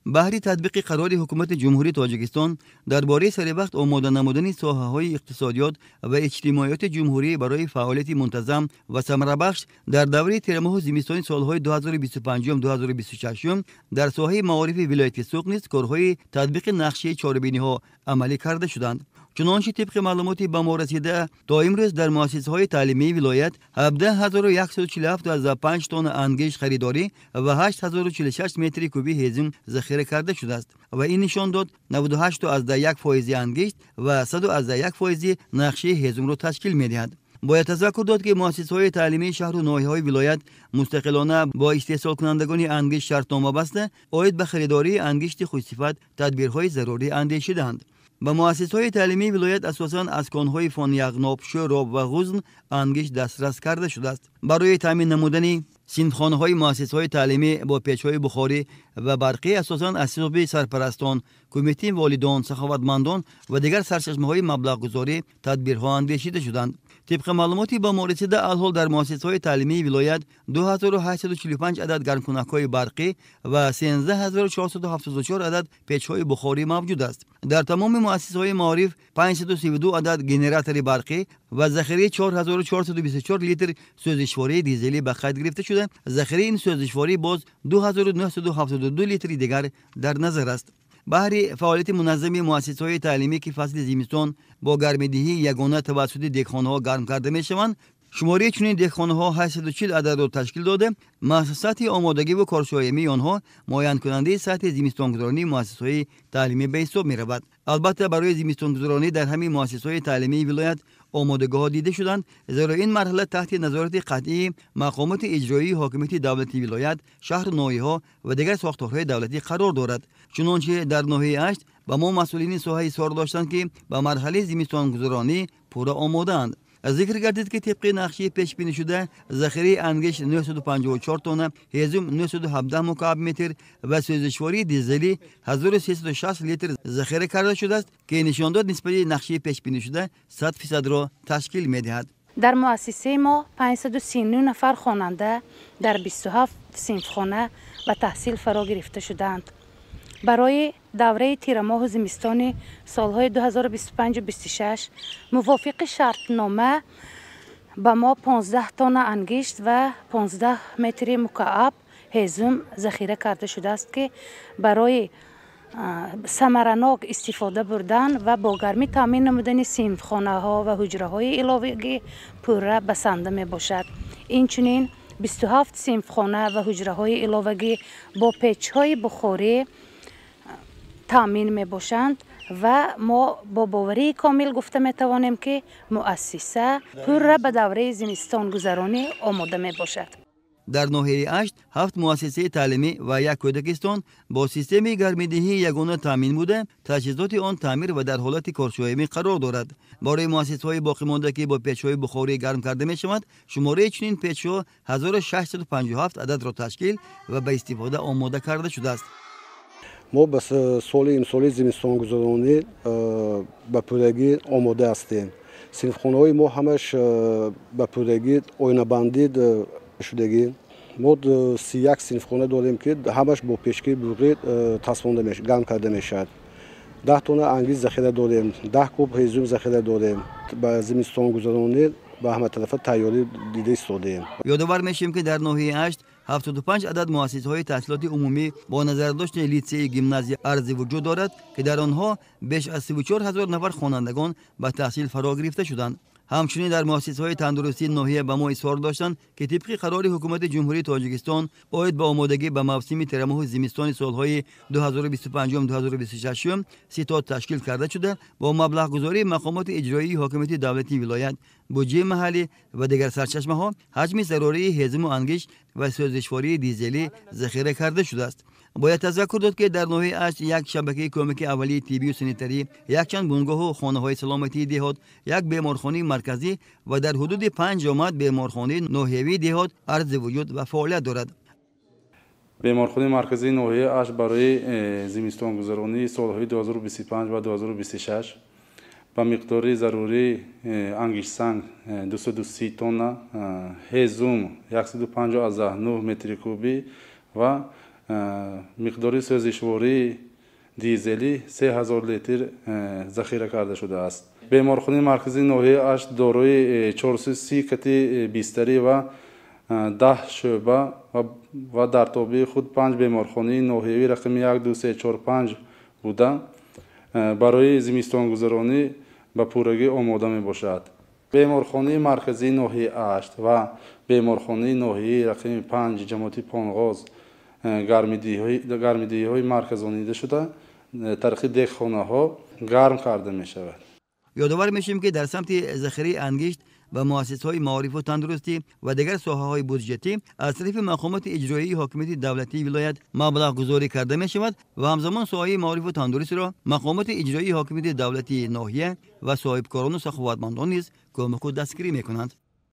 Баҳри татбиқи қарори Ҳукумати Ҷумҳурии Тоҷикистон дар бораи саривақт омода намудани соҳаҳои иқтисодиёт ва иҷтимоиёти ҷумҳурӣ барои фаъолияти мунтазам ва самарабахш дар давраи тирамоҳу зимистони солҳои 2025-2026 дар соҳаи маорифи вилояти Суғд низ корҳои татбиқи нақшаи чорабиниҳо амалӣ карда шуданд. Чунончи тибқи маълумоти ба мо расида, то имрӯз дар муассисаҳои таълимии вилоят 17,147,5 тонна ангишт харидорӣ ва 8046 метри кубӣ ҳезум захира карда шудааст ва ин нишон дод 98,1 фоизи ангишт ва 100,1 фоизи нақшаи ҳезумро ташкил медиҳад. Бояд тазаккур дод, ки муассисаҳои таълимии шаҳру ноҳияҳои вилоят мустақилона бо истеҳсолкунандагони ангишт шартнома баста, оид ба харидории ангишти хушсифат тадбирҳои зарурӣ андешидаанд. Ба муассисаҳои таълимии вилоят асосан аз конҳои Фоняғноб, Шӯроб ва Ғузн ангишт дастрас карда шудааст. Барои таъмин намудани синфхонаҳои муассисаҳои таълимӣ бо печҳои бухорӣ ва барқӣ асосан аз ҳисоби сарпарастон, кумитаи волидон, саховатмандон ва дигар сарчашмаҳои маблағгузорӣ тадбирҳо андешида шуданд. Тибқи маълумоти ба мо расида, алҳол дар муассисаҳои таълимии вилоят 2845 адад гармкунакҳои барқӣ ва 13474 адад печҳои бухорӣ мавҷуд аст. Дар тамоми муассисаҳои маориф 532 адад генератори барқӣ ва захираи 4424 литр сӯзишвории дизелӣ ба қайд гирифта шуда, захираи ин сӯзишворӣ боз 2972 литри дигар дар назар аст. Баҳри фаъолияти муназзами муассисаҳои таълимӣ, ки фасли зимистон бо гармидиҳии ягона тавассути дегхонаҳо гарм карда мешаванд, шумораи чунин дегхонаҳо 840 ададро ташкил дода, маҳз сатҳи омодагиву коршоямии онҳо муайянкунандаи сатҳи зимистонгузаронии муассисаҳои таълимӣ ба ҳисоб меравад. Албатта, барои зимистонгузаронӣ дар ҳамин муассисаҳои таълимии вилоят омодагиҳо дида шуданд, зеро ин марҳала таҳти назорати қатъии мақомоти иҷроии ҳокимияти давлатии вилоят, шаҳру ноҳияҳо ва дигар сохторҳои давлатӣ қарор дорад. Чунончи дар ноҳияи Ашт ба мо масъулини соҳа изҳор доштанд, ки ба марҳалаи зимистонгузаронӣ пурра омодаанд. Зикр гардид, ки тибқи нақшаи пешбинишуда захираи ангишт 954 тонна, ҳезум 917 мукааб метр ва сӯзишвории дизелӣ 1360 литр захира карда шудааст, ки нишондод нисбати нақшаи пешбинишуда 100 фисадро ташкил медиҳад. Дар муассисаи мо 539 нафар хонанда дар 27 синфхона ба таҳсил фаро гирифта шудаанд. Барои давраи тирамоҳу зимистони солҳои 2025-26 мувофиқи шартнома ба мо 15 тонна ангишт ва 15 метри мукааб ҳезум захира карда шудааст, ки барои самаранок истифода бурдан ва бо гармӣ таъмин намудани синфхонаҳо ва ҳуҷраҳои иловагӣ пурра басанда мебошад. Инчунин 27 синфхона ва ҳуҷраҳои иловагӣ бо печҳои бухорӣ таъмин мебошанд ва мо бо боварии комил гуфта метавонем, ки муассиса пурра ба давраи зимистонгузаронӣ омода мебошад. Дар ноҳияи Ашт ҳафт муассисаи таълимӣ ва як кӯдакистон бо системаи гармидиҳии ягона таъмин буда, таҷҳизоти он таъмир ва дар ҳолати коршоямӣ қарор дорад. Барои муассисаҳои боқимонда, ки бо печҳои бухорӣ гарм карда мешаванд, шумораи чунин печҳо 1657 ададро ташкил ва ба истифода омода карда шудааст. Мо ба соли имсоли зимистонгузаронӣ ба пуррагӣ омода ҳастем. Синфхонаҳои мо ҳамаш ба пуррагӣ оинабандӣ шудагӣ. Мо 31 синфхона дорем, ки ҳамаш бо печкаи буғӣ тасвонда, гарм карда мешавад. 10 тонна ангишт захира дорем, 10 куб ҳезум захира дорем. Ба зимистонгузаронӣ ба ҳаматарафа тайёрӣ дида истодаем. Ёдовар мешавем, ки дар ноҳияи Ашт 75 адад муассисаҳои таҳсилоти умумӣ бо назардошти литсею гимназия арзи вуҷуд дорад, ки дар онҳо беш аз 34 ҳазор нафар хонандагон ба таҳсил фаро гирифта шуданд. Ҳамчунин дар муассисаҳои тандурустии ноҳия ба мо изҳор доштанд, ки тибқи қарори Ҳукумати Ҷумҳурии Тоҷикистон оид ба омодагӣ ба мавсими тирамоҳу зимистони солҳои 2025-2026 ситод ташкил карда шуда, бо маблағгузории мақомоти иҷроии ҳокимияти давлатии вилоят, буҷаи маҳаллӣ ва дигар сарчашмаҳо ҳаҷми зарурии ҳезуму ангишт ва сӯзишвории дизелӣ захира карда шудааст. Бояд тазаккур дод, ки дар ноҳияи Ашт як шабакаи кӯмаки аввалии тиббию санитарӣ, якчанд бунгоҳу хонаҳои саломатии деҳот, як беморхонаи марказӣ ва дар ҳудуди панҷ ҷомаат беморхонаи ноҳиявии деҳот арзи вуҷуд ва фаъолият дорад. Беморхонаи марказии ноҳияи Ашт барои зимистонгузаронии солҳои 2025 ва 2026 ба миқдори зарурии ангиштсанг 230 тонна, ҳезум 159 метри кубӣ ва Миқдори сӯзишвории дизелӣ 3000 литр захира карда шудааст. Беморхонаи марказии ноҳияи Ашт дорои 430 кати бистарӣ ва 10 шӯъба ва дар тобеи худ 5 беморхонаи ноҳиявӣ рақами 1, 2, 3, 4, 5 буда, барои зимистонгузаронӣ ба пуррагӣ омода мебошад. Беморхонаи марказии ноҳияи Ашт ва беморхонаи ноҳияи рақами 5 ҷамоати Понғоз гармидиҳиҳои марказонида шуда, тариқи дегхонаҳо гарм карда мешавад. Ёдовар мешавем, ки дар самти захираи ангишт ба муассисаҳои маорифу тандурустӣ ва дигар соҳаҳои буҷетӣ аз тарафи мақомоти иҷроии ҳокимияти давлатии вилоят маблағгузорӣ карда мешавад ва ҳамзамон соҳаи маорифу тандурустиро мақомоти иҷроии ҳокимияти давлатии ноҳия ва соҳибкорону саховатмандон низ кӯмаку дастгирӣ мекунанд.